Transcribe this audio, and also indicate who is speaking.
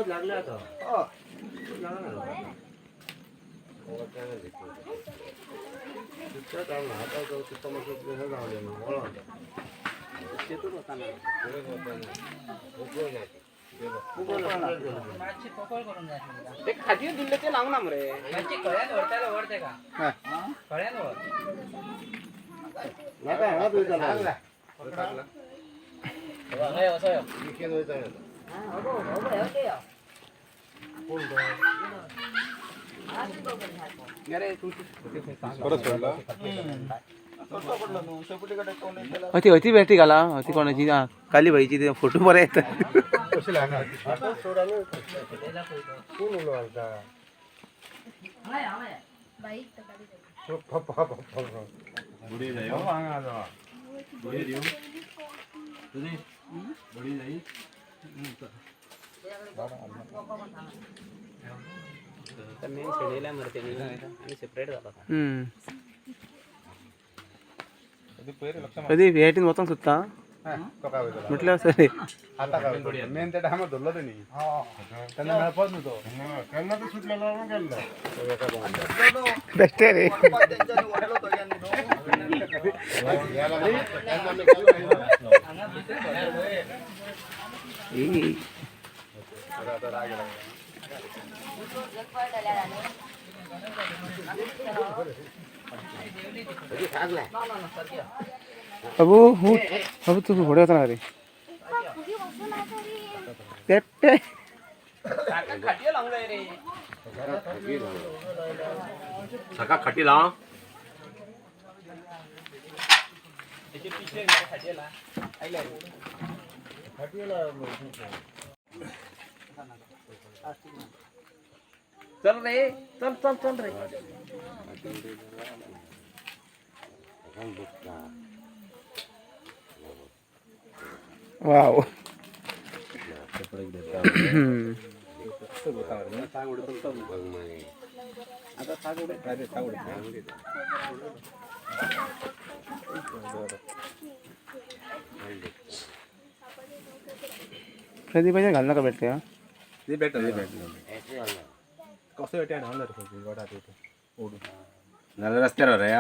Speaker 1: लागले आता.
Speaker 2: ते खाटी दिले ते लावून ना रे.
Speaker 3: अती अती बॅटरी घाला अती कोणाची काली भाईची ते फोटो बरे येतात.
Speaker 2: मेन शेडीला मरते आणि सेपरेट झाला.
Speaker 3: कधी व्हीआयटीन वचोंक सोदता म्हटल्यार सर.
Speaker 4: मेन त्या टायमार धरलो तेणी तेन्ना मेळपाच न्हू तो.
Speaker 1: तेन्ना तो सुटलेलो गेल्लो.
Speaker 3: बेश्टे रे. अबू हू अबू तू फुडें वचना रे पेट्टे.
Speaker 2: खाटी लावून जाय रे.
Speaker 5: सकाळ खाटी लाव.
Speaker 2: त्याचे पिशे खाटीला आयले. चल रे, चल चल चल रे.
Speaker 3: वाव. प्रदीपाच्या घाल नका बॅटरी हा.
Speaker 4: कसो येता हाडलो रे
Speaker 5: नाल्यार रस्त्यार रे.